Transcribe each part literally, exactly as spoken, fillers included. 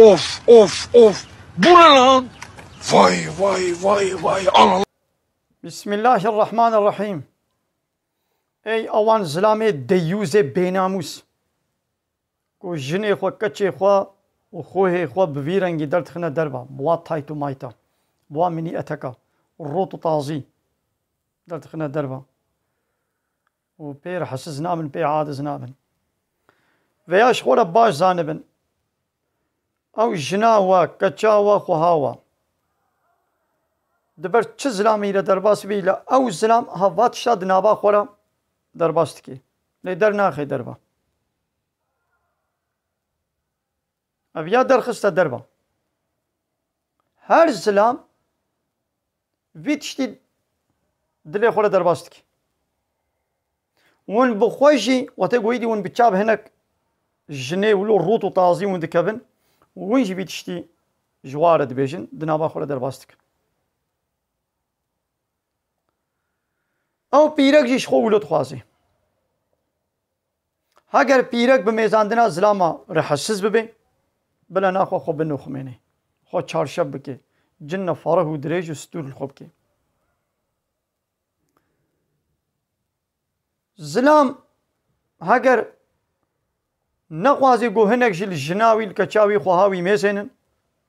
Of, of, of. Bu ne lan? Vay, vay, vay, vay. Ana. Bismillahirrahmanirrahim. Ey awan zilamê deyûzê bênamûs. Ku jinê xwe, keçê xwe û xwehê xwe bi vî rengî derdixine derva. Bi wa tayt û mayta. Bi wa minî eteka. Rût û tazî. Derdixine derva. Û pê rihisiz nabin, pê adiz nabin. Veya ji xwe re baş zanibin. Ew jina we, keça we, xweha we. Di ber çi zilamî re derbas bî, lê ew zilam ha va tişta di nava xwe re derbas dikê. Lê dernaxê derva. Ev ya derxiste derva. Her zilam vî tiştî dilê xwe re derbas dike. Hûn bi xwe jî, wextê ku êdî hûn bi çav hinek jinê wilo rût û tazî hûn dikevin, hûn jî vî tiştî ji wa re dibêjin, di nava xwe re derbas dikin. Ew pîrek jî ji xwe wilo dixwazê. Heger pîrek bi mêzandina zilama rihisiz bibe, bila naxwe xwe binoximêne. Xwe çarşev bike. Cinne fereh û dirêj û stûr li xwe bike. Zilam heger nexwazê ku hinek jî li jina wî, li keça wî, xweha wî mêzênin,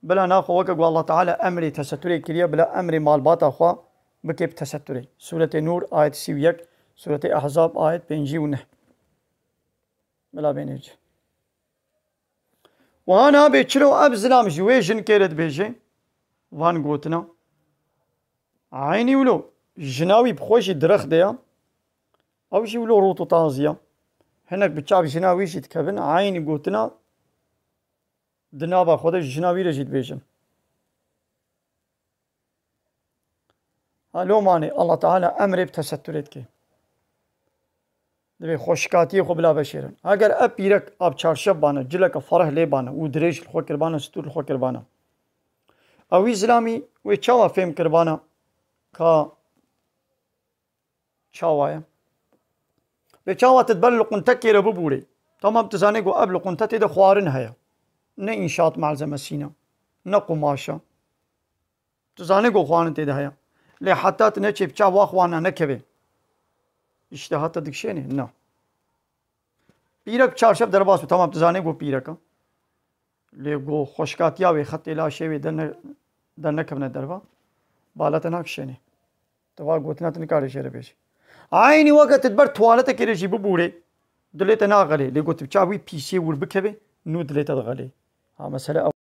bila naxwe weke ku Allah Teala emrê teseturê kiriye, bila emrê malbata xwe bike bi teseturê. Sûretê Nûr, ayet sî û yek, Sûretê Ehzab, ayet pêncî û neh. Bila bênê ci. Wiha nabê çilo ev zilam ji wê jinkê re dibêje van gotina. Eynî wilo jina wî bi xwe jî direxdê ya. Ew jî wilo rût û tazî ya. Hinek bi çav jina wî jî dikevin. Eynî gotina di nava xwe de ji jina wî re jî dibêjin. Ha, lomanê Allah Teala emrê bi tesetturê dike. Divê xweşikatiyê xwe bila veşêrin. Heger ev pîrek av çarşev bana, cileke fereh lê bana û dirêj li xwe kirbana, stûr li xwe kirbana. Ew wî zilamî wê çawa fêm kirbana ka çawa ye? Lê çawa tu di ber li quntekê re bibûrê? Tamam, tu zanê ku ev li qunte tê de xwarin heye. Ne înşaat malzemesî ne, ne qumaş e. Tu zanê ku xwarin tê de heye. Lê heta tu neçê bi çav wa xwarina nekevê, îşteha te dikişênê? Na. Pîrek çarşev derbas bû, tamam, tu zanê ku pîrek e. Lê ku xweşikatiya wê, xetê laşê wê derne-, dernekevine derva, bala te nakişênê. Tu va gotina tu nikarê jê re bêjî. Eynî weke tu di ber tuwaletekê re jî bibûrê, dilê te naxelê. Lê ku tu bi çav wî pîsiyê wir bikevê, nû dilê te dixelê. Ha, mesele ew.